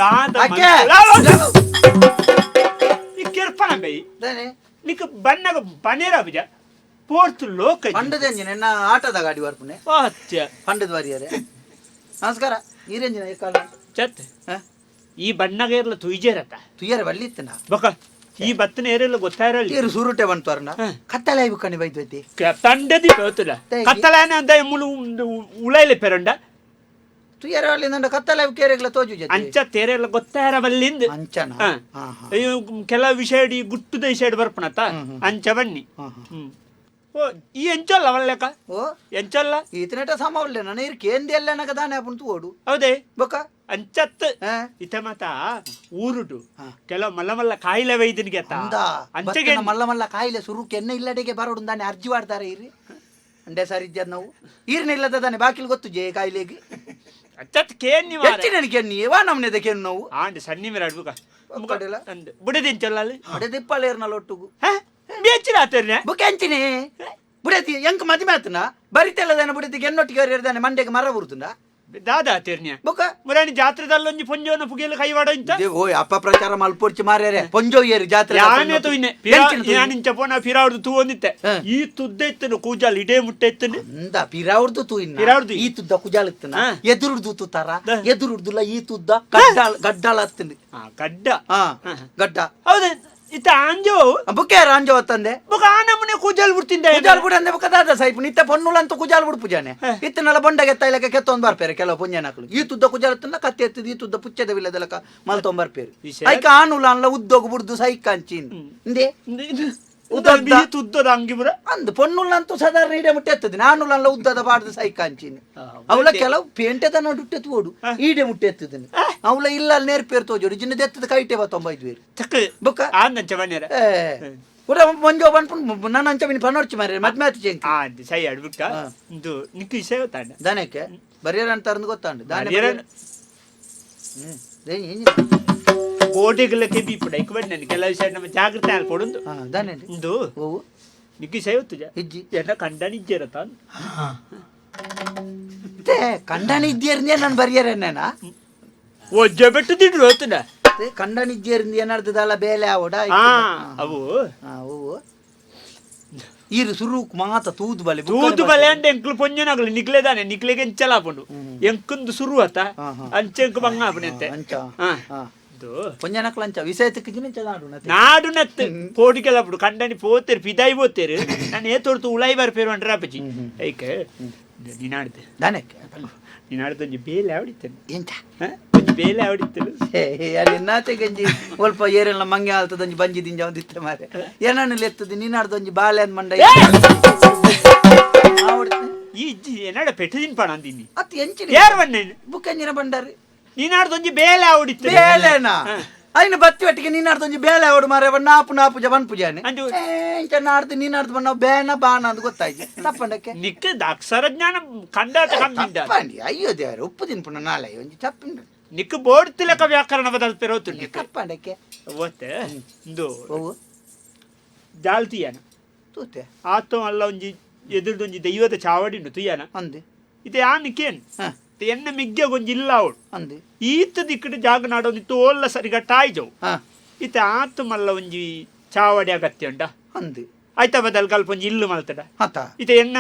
ದಾದ ಅಕ್ಕೆ. ಈ ಕೆರ್ಪಣ ಬೈ. ದಾನೆ? ನಿಕ್ ಬನ್ನಗ ಬನೇರ ಬುಜ ಪೋರ್ತು ಲೋಕ. ಪಂಡದ ಎಂಜಿನ ಎನ್ನ ಆಟದ ಗಾಡಿ ಬರ್ಪುನೆ. ಅತ್ಯ. ಪಂಡದ ವಾರಿಯರೆ, ನಮಸ್ಕಾರ. ಈರೆಂಜಿನ ಕಾಲ? ಚತ್. ಈ ಬಣ್ಣಗ ಇರ್ಲ ತುಯ್ಜೇರತ್ತ. ತುಯ್ಯರೆ ಬಲ್ಲಿತ್ತನ. ಬೊಕ ಈ ಬತ್ತನ ಏರೆಲ್ಲ ಗೊತ್ತಾಯಿರಲ್ಲ. ಏರು ಸುರುಟೆ ಬಂತು. ಕತ್ತಲೆ ಕಣಿ ಬೈದ್ವೈತಿ. ತಂಡದಿ ಬರ್ತದ. ತೇಗಿ. ಕತ್ತಲಾನ ಅಂದ ಮುಳು ಉಳೈಲೆ ಪೆರಂಡ. ತುಯ್ಯರೆ ಬಲ್ಲಿ ನಂಡ ಕತ್ತಲೆ ಕೇರೆಗ್ಲ ತೋಜು ಜೊತೆ. ಅಂಚ ತೇರೆಲ್ಲ ಗೊತ್ತಾಯಿರ ಬಲ್ಲಿಂದ. ಅಂಚನ. ಹಾ. ಹಾ ಹಾ. ಅಯ್ಯೋ, ಕೆಲವು ವಿಷಯ ಈ ಗುಟ್ಟುದ ವಿಷಯ ಬರ್ಪಣತ. ಅಂಚ ಬನ್ನಿ. ಹಾ, ಹಾ. ಹ್ಮ್. ಓ, ಈ ಎಂಚಲ್ಲ ಅವಲ್ಲೆಕ? ಓ. ಎಂಚಲ್ಲ? ಈತನೇಟ ಸಮ ಉಲ್ಲೆ ನನ್ನ ಇರ್ ಕೇಂದಿ ಎಲ್ಲ ನಗ ದಾನೆ ಅಪುನ್ ತೂಡು. ಹೌದೇ? ಬೊಕ. ಅಂಚತ್. ಹಾ. ಇತ ಮಾತ ಊರುಡು ಹಾ. ಕೆಲವು ಮಲ್ಲ ಮಲ್ಲ ಕಾಯಿಲೆ ವೈದ್ಯನಿಗೆ ಅತ್ತ. ಅಂದ. ಅಂಚೆಗೆ. ಬತ್ತನ ಮಲ್ಲ ಮಲ್ಲ ಕಾಯಿಲೆ ಸುರುಕ್ಕೆ ಎಣ್ಣೆ ಇಲ್ಲಡೆಗೆ ಬರೋಡು ದಾನೆ ಅರ್ಜಿ ಮಾಡ್ತಾರೆ ಇರ್ರಿ ಅಂಡೆ ಸರ್ ಇದ್ದ ನಾವು ಈರ್ನ ಇಲ್ಲದ ದಾನೆ ಬಾಕಿಲ್ ಗೊತ್ತು ಜೇ ಕಾಯಿಲೆಗೆ. ಅಂಚತ್ ಕೇನ್ ನೀವು. ಹೆಚ್ಚಿನ ಕೆನ್ನಿ ವಾ ನಮ್ನೆದ ಕೆನ್ನು ನಾವು. ಆಂಡ್ ಸನ್ನಿ ಮೇರೆ ಅಡ್ಬುಕ. ಒಕ್ಕಡಿಲ್ಲ. ಅಂದ್ ಬುಡದಿಂಚಲ್ಲ ಅಲ್ಲಿ. ಬಡೆ ದಿಪ್ಪಲೇರ್ನಲ್ಲ ಒಟ್ಟುಗು. ಹಾ ಬೇಚಿನ ಆತರ್ನೆ. ಬುಕ್ ಎಂಚಿನಿ ಬುಡತಿ ಎಂಕ್ ಮದಿಮೆ ಆತನ ಬರಿತೆಲ್ಲದಾನೆ ಬುಡತಿ ಎನ್ನೊಟ್ಟಿಗೆ ಇರ್ದಾನೆ ಮಂಡೆಗೆ ಮರ ಬರುತ್ತುಂಡ. ದಾದ ಆತರ್ನ್ಯ? ಬೊಕ. ಮುರಾಣಿ ಜಾತ್ರೆದಲ್ಲೊಂಜಿ ಪೊಂಜೋನ ಪುಗೆಲ್ಲ ಕೈವಾಡ ಇಂತ. ಓಯ್, ಅಪಪ್ರಚಾರ ಮಲ್ಪೊಡ್ಚಿ ಮಾರ್ಯಾರೆ, ಪೊಂಜೋ ಏರು ಜಾತ್ರೆ. ಯಾನೇ ತೂಯಿನೆ. ಎಂಚಿನ ತೂಯಿನೆ? ಯಾನಿಂಚ ಪೋನ ಫಿರಾವ್ದು ತೂವೊಂದಿತ್ತೆ. ಹಾ. ಈ ತುದ್ದ ಇತ್ತನು ಕೂಜಾಲ್ ಇಡೇ ಮುಟ್ಟೆ ಇತ್ತನು. ಅಂದ ಪಿರಾವ್ರದ್ದು ತೂಯಿನ. ಪಿರಾವ್ರದ್ದು. ಈ ತುದ್ದ ಕುಜಾಲತ್ತನ. ಹಾ. ಎದುರುಡ್ದು ತೂತಾರ. The. ಎದುರುಡ್ದುಲ್ಲ ಈ ತುದ್ದ ಗಡ್ಡಾಳ ಗಡ್ಡಾಳ ಹತ್ತಂದು. ಆ ಗಡ್ಡ. ಹಾ. ಹಾ. ಗಡ್ಡ. ಹೌದ, ಇತ್ತ ಆಂಜೋ. ಬುಕ್ಕೆ ರಾಂಜೋ ತಂದೆ. ಬೊಕ ಆ ನಮೂನೆ ಕೂಜಾಲ್ ಬಿಡ್ತಿದ್ದ. ಕುಜಾಲ್ ಬಿಡ ಅಂದೆ ಬೊಕ ದಾದ ಸಾಯಿಪು ನಿತ್ತ ಪೊನ್ನುಲಂತೂ ಕುಜಾಲ್ ಬಿಡ್ಪು ಜಾನೆ. ಇತ್ತನೆಲ್ಲ ಬೊಂಡಗೆ ತೈಲಕ್ಕೆ ಕೆತ್ತೊಂದು ಬರ್ಪೇರೆ ಕೆಲವು ಪುಂಜನಕಲು. ಈ ತುದ್ದ ಕುಜಾಲ್ ತಿನ್ನ ಕತ್ತಿ ಎತ್ತದ ಈ ತುದ್ದ ಪುಚ್ಚದ ವಿಲ್ಲದಲಕ ಮಲ್ತೊಂಬರ್ಪೇರು. ವಿಷಯ? ಐಕ ಆನುಲ ಅನ್ಲ ಉದ್ದೋಗು ಬುಡ್ದು ಸೈಕಾಂಚಿನ್ ಇಂದೆ. ಉದ್ದದ್ದ. ಈ ತುದ್ದದ ಅಂಗಿ ಬುರ. ಅಂದ್ ಪೊನ್ನುಲಂತೂ ಸಾಧಾರಣ ಈಡೆ ಮುಟ್ಟೆ ಎತ್ತದ, ನಾನುಲನ್ಲ ಉದ್ದದ ಪಾಡ್ದು ಸೈಕಾಂಚಿನ್. ಅವಳ ಕೆಲವು ಪೇಂಟೆದ ನಡುಟ್ಟೆ ತೋಡು ಈಡೆ ಮುಟ್ಟೆ ಎತ್ತದನಿ. ಅವಳ ಇಲ್ಲ ಅಲ್ಲಿ ನೇರ್ಪೇರು ತೋಜೋಡು ಜಿನ್ನ ಎತ್ತದ ಕೈಟೆ ಬಾ ತೊಂಬೈದ್ವೇರು. ಚಕ್ಕ. ಬೊಕ್ಕ. ಆಂದಂಚ ಬನ್ನಿರ. ಏ ಉಡ ಮಂಜೋ ಬನ್ಪುನ್ ನನ್ನ ಅಂಚ ಮಿನಿ ಪನೋರ್ಚಿ ಮಾರ್ರೆ ಮದ್ಮೆ ಆತು ಚೆಂಕಿ. ಆ ಸೈ ಅಡ್ಬಿಟ್ಟ. ಹಾ. ಇಂದು ನಿಕ್ಕು ವಿಷಯ ಗೊತ್ತಾಂಡ. ದನಕ್ಕೆ ಬರಿಯರ ಅಂತಾರಂದು ಗೊತ್ತಾಂಡು ದಾನೆ. ಬರಿಯರ- ಹ್ಮ್ they ಏನಿಲ್ಲ. ಗೋಡೆಗಳ ಕೆಬಿ ಪುಡ ಇಕ್ ಬನ್ನಿ ಕೆಲವು ವಿಷಯ ನಮ್ಮ ಜಾಗೃತೆ ಆಲ್ಪೊಡುಂದು. ಹಾ ದಾನೆ. ಇಂದು ಓವು? ನಿಕ್ಕು ವಿಷಯ ಗೊತ್ತುಜ? ಇಜ್ಜಿ. ಎನ್ನ ಕಂಡನಿಜ್ಜೇರತ. ते ಕಂಡನಿದ್ಯರ್ನೇ ನಾನು ಬರಿಯರೇನೇನಾ? ಒಜ್ಜೆ ಬೆಟ್ಟು ತಿಂಡ್ರು ಗೊತ್ತುಂಡ. ते ಕಂಡನಿದ್ಯರ್ಂದು ಏನಾಡ್ತದಲ್ಲ ಬೇಲೆ ಆವಡ. ಹಾ ಅವು. ಹಾ ಓವು ಈರು ಸುರುಕ್ ಮಾತ ತೂದು ಬಲೆ. ತೂದು ಬಲೆ ಅಂಡ ಎಂಕ್ಲು ಪೊಂಜನಾಗಲು ನಿಕ್ಲೆದಾನೆ ನಿಕ್ಲೆಗೆ ಎಂಚಲ ಆಪುಂಡು ಎಂಕುಂದು ಸುರು ಅತ್ತ. ಹಾ, ಹಾ. ಅಂಚೆ ಎಂಕು ಬಂಗ ಆಪುಣೆ ಅಂತೆ. ಅಂಚ. ಹಾ. ಹಾ. ಇದು ಪೊಂಜನಕ್ಲ ಅಂಚ ವಿಷಯ ತಿಕ್ಕಿಜಿನ ಅಂಚ ನಾಡು ನತೆ. ನಾಡು ನತ್ತು ಪೋಡಿಕೆಲ್ಲ ಬಿಡು ಕಂಡನಿ ಪೋತೇರು ಪಿದಾಯಿ ಪೋತೇರು ನಾನು ಏ ತೋರ್ತು ಉಳಾಯಿ ಬರ್ಪೇರು ಅಂಡ್ರ ಅಪ್ಪಜಿ ಐಕೆ ನೀನಾಡ್ದೆ. ದಾನೆಕ್ಕೆ? ನೀನಾಡ್ದು ಒಂಜಿ ಬೇಲೆ ಆವಡಿತ್ತೇನೆ. ಎಂಚ? ಒಂಜಿ ಬೇಲೆ ಆವಡಿತ್ತೇನೆ. ಏ ಅಲ್ಲಿ ನಾತೆ ಗಂಜಿ ಒಲ್ಪ ಏರೆಲ್ಲ ಮಂಗೆ ಆಲ್ತದೊಂಜಿ ಬಂಜಿ ದಿಂಜ ಒಂದಿತ್ತೆ ಮಾರೆ ಏನನ್ನು ಲೆತ್ತದು ನೀನಾಡ್ದೊಂಜಿ ಬಾಳೆ ಅಂದ್ ಮಂಡ ಆವಡ್ತೆ. ಈ ಇಜ್ಜಿ ಏನಾಡ ಪೆಟ್ಟು ತಿನ್ಪಾಣ ಅಂದಿನಿ. ಅತ್ ಎಂಚಿನ? ಯಾರು ಬನ್ನೇನು? ಬುಕ್ ಎಂಜಿನ ಬಂಡಾರಿ. ನೀನಾಡ್ದೊಂಜಿ ಬೇಲೆ ಆವಡಿತ್ತೇನೆ. ಬೇಲೆನಾ? ಐನ ಬತ್ತಿ ಒಟ್ಟಿಗೆ ನೀನಾಡ್ದೊಂಜಿ ಬೇಲೆ ಅವಡು ಮಾರೆ ನಾಪು ನಾಪು ಜ ಪೂಜಾನೆ. ಅಂಜು. ಇಂಚ ನಾಡ್ದು ನೀನಾಡ್ದು ಬಣ್ಣ ಬೇನ ಬಾಣ ಅಂತ ಗೊತ್ತಾಯ್ತು ತಪ್ಪಂಡಕ್ಕೆ. ನಿಕ್ಕ ಅಕ್ಷರ ಜ್ಞಾನ ಕಂಡಾಟ ಕಮ್ಮಿಂದ. ತಪ್ಪಂಡಿ, ಅಯ್ಯೋ ದೇವರ ಉಪ್ಪು ತಿನ್ಪುಣ ನಾಳೆ ಒಂಜಿ ತಪ್ಪಂಡು. ನಿಕ್ಕ ಬೋರ್ಡ್ ತಿಲಕ ವ್ಯಾಕರಣ ಬದಲ್ತಿರೋ ನಿಕ್ಕ. ತಪ್ಪಂಡಕ್ಕೆ. ಓತೆ ಇಂದು. ಓವು? ಜಾಲ್ ತುಯ್ಯಾನ. ತೂತೆ. ಆತೋ ಅಲ್ಲ ಒಂಜಿ ಎದುರ್ದೊಂಜಿ ದೈವದ ಚಾವಡಿ ಉಂಡು ತುಯ್ಯಾನ. ಅಂದೆ. ಇದು ಯಾನ್ ಕೇನ್. ಹಾ. ಎನ್ನ ಮಿಗ್ಗೆ ಒಂಜಿ ಇಲ್ಲ ಅವಳು. ಅಂದೆ. ಈತ ದಿಕ್ಕಡು ಜಾಗ ನಾಡೊಂದು ತೋಲ್ಲ ಸರಿಗಟ್ಟಾಯ್ಜವು. ಹಾ. ಇತ್ತೆ ಆತು ಮಲ್ಲ ಒಂಜಿ ಚಾವಡಿ ಅಗತ್ಯ ಉಂಡ. ಅಂದೆ. ಆಯ್ತಾ ಬದಲ್ ಕಲ್ಪ ಒಂಜಿ ಇಲ್ಲು ಮಲ್ತಡ. ಹತ. ಇತ್ತೆ ಎನ್ನ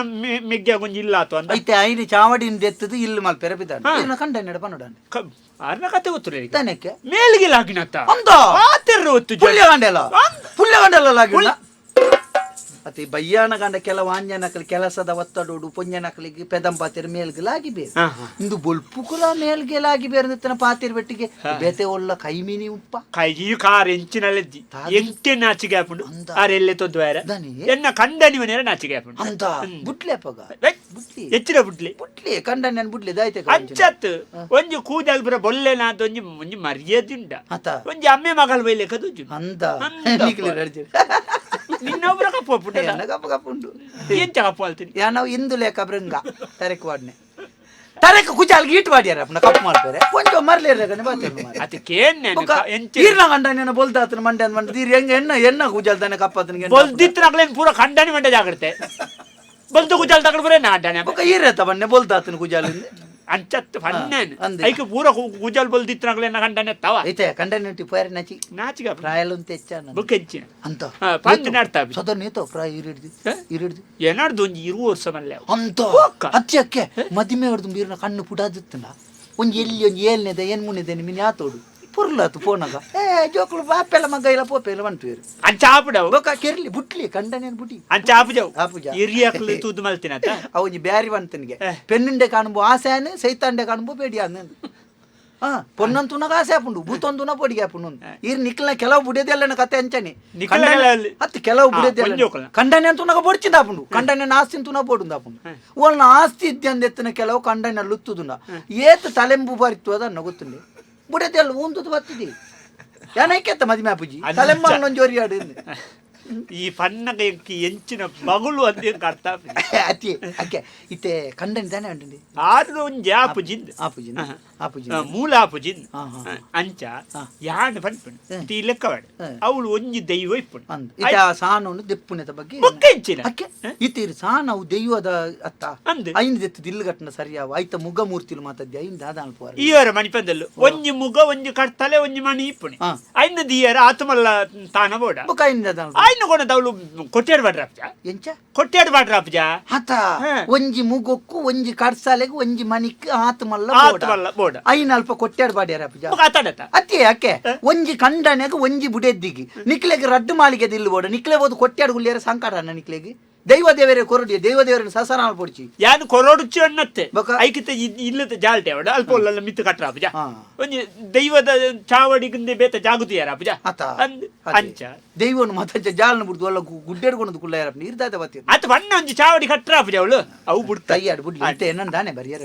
ಮಿಗ್ಗೆ ಒಂಜಿ ಇಲ್ಲ ಆತು ಅಂದ. ಐತೆ ಐನು ಚಾವಡಿನ ಎತ್ತದು ಇಲ್ಲಿ ಮಲ್ಪೆರ ಬಿದ್ದಾನೆ. ಹಾ. ಇನ್ನ ಕಂಡ ನೆಡ ಪನ್ನಡಾನೆ. ಅರ್ನ ಕತೆ ಗೊತ್ತಿಲ್ಲ ಈಗ. ತಾನೆಕ್ಕೆ? ಮೇಲ್ಗೆ ಲಾಗಿನತ್ತ. ಅಂದ. ಆತೆರ್ರ ಒತ್ತು ಜನ. ಪುಲ್ಯ ಗಂಡೆಲ್ಲ. ಅಂದ್. ಪುಲ್ಯ ಗಂಡೆಲ್ಲ ಲಾಗಿಲ್ಲ ಅತಿ ಬಯ್ಯಾನ ಗಂಡ ಕೆಲವು ಆಂಜನಕಲ್ ಕೆಲಸದ ಒತ್ತಡೋಡು ಪೊಂಜನಕಲಿಗೆ ಪೆದಂಪಾತಿರ ಮೇಲ್ಗೆ ಲಾಗಿ ಬೇರೆ. ಹಾ, ಹಾ. ಇಂದು ಬೊಲ್ಪುಕುಲ ಮೇಲ್ಗೆ ಲಾಗಿ ಬೇರೆ ನಿತ್ತನ ಪಾತಿರ್ ಬೆಟ್ಟಿಗೆ ಬೇತೆ ಒಲ್ಲ ಕೈಮೀನಿ ಉಪ್ಪ. ಕೈ ಕಾರ್ ಎಂಚಿನಲ್ಲೆಜ್ಜಿ. ತಾದಿ. ಎಂಕೆ ನಾಚಿಗೆ ಆಪುಂಡು. ಅಂದ. ಆರ್ ಎಲ್ಲೆ ತೊದ್ವಾರ. ದಾನಿ? ಎನ್ನ ಕಂಡನಿವನೇರ ನಾಚಿಗೆ ಆಪುಂಡು. ಅಂತ ಬುಟ್ಲೆ ಅಪ್ಪಗ. ಏಯ್, ಬುಟ್ಲಿ. ಎಚ್ಚಿನ ಬುಡ್ಲಿ. ಬುಟ್ಲಿ ಕಂಡ ನಾನು ಬುಟ್ಲಿ ದಾಯ್ತೆ. ಅಂಚತ್ ಒಂಜಿ ಕೂದಲ್ ಪುರ ಬೊಲ್ಲೆನಾದ ಒಂಜಿ ಒಂಜಿ ಮರ್ಯಾದೆ ಉಂಡ. ಆತ. ಒಂಜಿ ಅಮ್ಮೆ ಮಗಲ್ ಬೈಲೆಕ ದೊಜ್ಜು. ಅಂದ. ಅಂದ. ನಿಕ್ಲಿ ನಡ್ಜಿ. ನಿನ್ನೊಬ್ರ ಕಪ್ಪು ಪುಟ್ಟ. ಎನ್ನ ಕಪ್ಪ ಕಪ್ಪ ಉಂಡು. ಎಂಚ ಕಪ್ಪು ಅಲ್ತೀನಿ? ಯಾನವು ಇಂದು ಲೇಖ ಬೃಂಗ ತರೆಕ್ ವಾಡ್ನೆ ತರೆಕ್ ಕುಚಾಲ್ಗೆ ಈಟ್ ವಾಡ್ಯಾರ ಅಪ್ಪನ ಕಪ್ಪು ಮಾಡ್ತಾರೆ ಕೊಂಚ ಮರ್ಲೇರ ಕಣೆ ಬಾತೇನು ಮಾರ್ರೆ. ಅದಕ್ಕೇನ್ ಬೊಕ್ಕ ಎಂಚ? ಈರ್ನ ಗಂಡ ನೆನ ಬೊಲ್ದಾತನ ಮಂಡೆ ಅಂದ್ ಮಂಡೆ ತೀರ್ ಹೆಂಗ ಎಣ್ಣ ಎಣ್ಣ ಕುಜಾಲ್ ತಾನೆ ಕಪ್ಪತನಿಗೆ. ಬೊಲ್ದಿತ್ತು ಪೂರ ಖಂಡನಿ ಮಂಡೆ ಜಾಗ್ರತೆ ಬಲ್ದು ಕುಜಾಲ್ ತಗಡು ಬರೇ ನಾಡನೆ. ಬೊಕ್ಕ ಈರೆತ್ತ ಬನ್ನೆ ಬೊಲ್ದಾತನ ಕುಜಾಲಿಂದ. ಅಂಚತ್ ಪನ್ನೇನ್. ಅಂದ್. ಐಕ್ ಪೂರ ಕುಜಲ್ ಬೊಲ್ದಿತ್ತಿನಕ್ಲೆನ ಕಂಡನೆ ತವ. ಐತೆ ಕಂಡನೆ ಪೋಯರೆ ನಚಿ. ನಾಚಿಗೆ ಆಪುಂಡು. ಪ್ರಾಯಲುಂತ ಹೆಚ್ಚಾನ. ಬೊಕ್ಕ ಎಂಚಿನ? ಅಂತ. ಪಂದ್ ನಡ್ತಾ. ಸದಾ ನೇತ ಪ್ರಾಯ ಇರಿಡ್ದು? ಹ? ಇರಿಡ್ದು. ಏನಾಡ್ದು ಒಂಜಿ 20 ವರ್ಷ ಮಲ್ಲೆ ಅವು. ಅಂತ. ಬೊಕ್ಕ? ಅತ್ತಿ ಅಕ್ಕೆ ಮದಿಮೆ ಹೊಡ್ದು ಬೀರ್ನ ಕಣ್ಣು ಪುಡಾದಿತ್ತನ ಒಂಜಿ ಎಲ್ಲಿ ಒಂಜಿ ಏಳ್ನೇದ ಏನ್ಮೂನೇದ ಮಿನಿ ಆತೋಡು ಪುರ್ಲಾತು ಪೋನಾಗ ಏ ಜೋಕುಲು ಬಾಪೆಲ್ಲ ಮಗ್ಗ ಇಲ್ಲ ಪೋಪೆಲ್ಲ ಬಂತುವೇರು. ಅಂಚ ಆಪುಡವು. ಬೊಕ್ಕ ಕೆರ್ಲಿ ಬುಟ್ಲಿ ಕಂಡನೇನು ಬುಟಿ. ಅಂಚ ಆಪುಜವು. ಆಪುಜ. ಹಿರಿಯಕ್ಲು ತೂದು ಮಲ್ತಿನತ. ಅವು ಒಂಜಿ ಬ್ಯಾರಿ ಬಂತನಿಗೆ ಪೆನ್ನುಂಡೆ ಕಾಣುಂಬು ಆಸೆನೆ ಸೈತಾಂಡೆ ಕಾಣುಂಬು ಬೇಡಿ ಅಂದ. ಹಾ ಪೊನ್ನಂತುನಾಗ ಆಸೆ ಆಪುಂಡು, ಭೂತೊಂದುನ ಪೊಡಿಗೆ ಆಪುಂಡು. ಈರ್ ನಿಕ್ಲನ ಕೆಲವು ಬುಡಿಯದೆಲ್ಲ ಕತೆ ಅಂಚನೆ. ನಿಕ್ಲೆನ ಅತ್ತು ಕೆಲವು ಬುಡಿಯದೆಲ್ಲ. ಒಂಜೋಕುಲ. ಕಂಡನೆ ಅಂತುನಾಗ ಬೊಡ್ಚಿಂದ ಆಪುಂಡು, ಕಂಡನೆ ಆಸ್ತಿ ಅಂತುನ ಬೋಡುಂದ ಆಪುಂಡು. ಓಲ್ನ ಆಸ್ತಿ ಇದ್ದಂದ ಎತ್ತಿನ ಕೆಲವು ಕಂಡನೆ ಲುತ್ತುದುಂಡ ಏತ್ ತಲೆಂಬು ಬರಿತು ಅದನ್ನ ಗೊತ್ತುಂಡೆ ಬುಡಿಯದೆಲ್ಲ ಊಂದುದು ಬತ್ತಿದಿ ಏನೈಕೆತ್ತ ಮದಿಮೆ ಆಪುಜಿ. ಅಂಚ. ತಲೆಂಬ ಜೋರಿ ಆಡು. ಈ ಪನ್ನಗ ಎಂಕ್ ಎಂಚಿನ ಬಗುಲು ಅಂತ ಎಂಕ್ ಅರ್ಥ ಆಪುಜಿ. ಅತಿ ಅಕ್ಕೆ ಇತ್ತೆ ಕಂಡನೆ ತಾನೆ ಉಂಟು. ಆರ್ದು ಒಂಜಿ ಆಪುಜಿಂದ್. ಆಪುಜಿ ಆಪುಜಿ. ಮೂಲ ಆಪುಜಿಂದ್. ಹಾ, ಹಾ. ಅಂಚ ಯಾನ್ ಪನ್ಪುಂಡು ಈ ಲೆಕ್ಕವಾಡ ಅವಳು ಒಂಜಿ ದೈವ ಇಪ್ಪುಂಡು. ಅಂದ್ ಇತ್ತೆ ಆ ಸಾನವನ್ನು ದೆಪ್ಪುನೆತ ಬಗ್ಗೆ. ಬೊಕ್ಕ ಎಂಚಿನ? ಅಕ್ಕೆ ಇತ್ತೆ ಸಾನವು ದೈವದ ಅತ್ತ. ಅಂದ್. ಐನ್ ದೆತ್ತು ದಿಲ್ಲು ಗಟ್ಟನ ಸರಿಯಾವ ಐತ ಮುಗ ಮೂರ್ತಿಲು ಮಾತದ್ದಿ ಐನ್ ದಾದ ಅನ್ಪುವಾರ. ಈವರ ಮಣಿಪಂದಲ್ಲು ಒಂಜಿ ಮುಗ ಒಂಜಿ ಕಡ್ತಲೆ ಒಂಜಿ ಮಣಿ ಇಪ್ಪುಣಿ. ಐನ ದಿಯರ ಆತಮಲ್ಲ ತಾನ ಬೋಡ. ಬೊಕ್ಕ ಐನ್ ದಾದ ಅನ್ಪುವ. ಐನ ಕೊಣದವಳು ಕೊಟ್ಟೇಡ್ ಬಾಡ್ರಾಪ್ಜ. ಎಂಚ? ಕೊಟ್ಟೇಡ್ ಬಾಡ್ರಾಪ್ಜ. ಆತ ಒಂಜಿ ಮುಗೊಕ್ಕು ಒಂಜಿ ಕಡ್ಸಾಲೆಗ್ ಒಂಜಿ ಮಣಿಕ್ ಆತಮಲ್ಲ. ಆತಮಲ್ಲ ಬೋಡ. ಐನ್ ಅಲ್ಪ ಕೊಟ್ಟಾಡ್ ಬಾಡ್ಯಾರ ಅಪ್ಪಜ. ಬೊಕ್ಕ ಆತಡತ. ಅತ್ತೆ ಅಕ್ಕೆ ಒಂಜಿ ಕಂಡನೆಗ್ ಒಂಜಿ ಬುಡೆದ್ದಿಗಿ ನಿಕ್ಲೆಗ್ ರಡ್ಡು ಮಾಳಿಗೆ ದಿಲ್ಲು ಬೋಡ ನಿಕ್ಲೆ ಬೋದು ಕೊಟ್ಟಾಡ್ ಗುಳ್ಳಿಯರ ಸಂಕಟ ಅಣ್ಣ ನಿಕ್ಲೆಗ್ ದೈವ ದೇವರೇ ಕೊರಡಿ ದೈವ ದೇವರನ್ನ ಸಸರ ಪೊಡ್ಚಿ. ಯಾನ್ ಕೊರೊಡುಚ್ಚು ಅನ್ನತ್ತೆ. ಬೊಕ್ಕ? ಐಕಿತ ಇಲ್ಲದ ಜಾಲ್ಟೆ ಅವಡ ಅಲ್ಪ ಒಲ್ಲ ಮಿತ್ತು ಕಟ್ರಾಪುಜ. ಒಂಜಿ ದೈವದ ಚಾವಡಿಗಿಂದೆ ಬೇತ ಜಾಗುತಿಯಾರ ಅಪುಜ. ಆತ. ಅಂದ್. ಅದೇ. ಅಂಚ. ದೈವನು ಮತ್ತ ಜಾಲನ ಬಿಡ್ದು ಅಲ್ಲ ಗುಡ್ಡೆಡ್ಕೊಂಡು ಕುಳ್ಳ ನೀರ್ದಾದ ಬತ್ತಿ. ಆತ ಬಣ್ಣ ಒಂಜಿ ಚಾವಡಿ ಕಟ್ರಾಪುಜ ಅವಳು ಅವು ಬಿಡ್ತ. ತಯ್ಯಾಡು ಬಿಡ್ಲಿ ಇತ್ತೆ ಏನಂದಾನೆ ಬರಿಯರ.